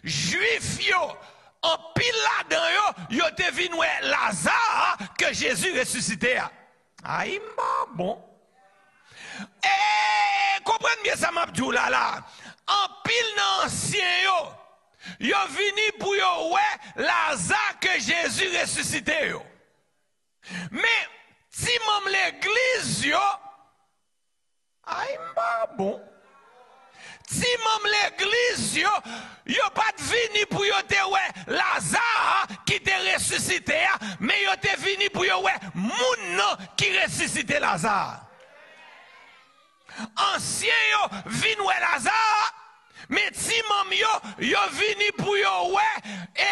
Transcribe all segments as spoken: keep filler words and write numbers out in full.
Jwif yo, anpil ladan yo, yo te vin wè Laza a ke Jezi resisite a. Ay, m pa bon. E konprann byen sa m ap di w la la. Anpil nan ansyen yo, yo vini pou yo wè Laza ke Jezi resisite yo. Men, ti manm legliz yo, ay, m pa bon. Ti manm legliz yo, yo pa t vini pou yo te wè Laza a ki te resisite a, men yo te vini pou yo wè moun nan ki resisite Laza a. Ansyen yo vin wè Laza a, men ti manm yo, yo vini pou yo wè, e,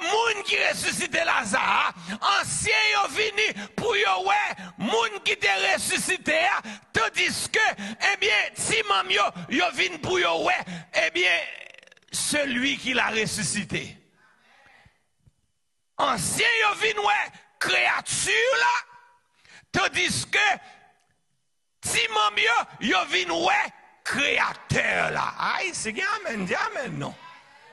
moun ki resisite Laza a. Ansyen yo vini pou yo wè moun ki te resisite a, tandiske, ebyen, ti manm yo, yo vin pou yo wè, ebyen, celui qui l'a ressuscité. Ansyen yo vin wè kreyati la, tandiske ti manm yo, yo vin wè Kreyatè la. Ay, si gen amèn, di amèn non.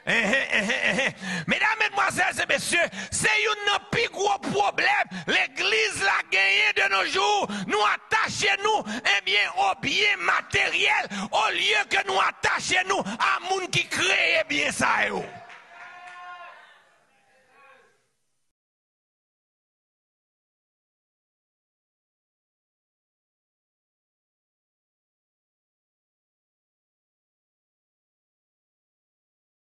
Enhen, enhen, enhen. Medam, medmwazèl e mesye, se youn nan pi gwo pwoblèm legliz la genyen de nos jours. Nou atache nou, ebyen, o byen materyèl, olye ke nou atache nou a moun ki kreye byen sa yo.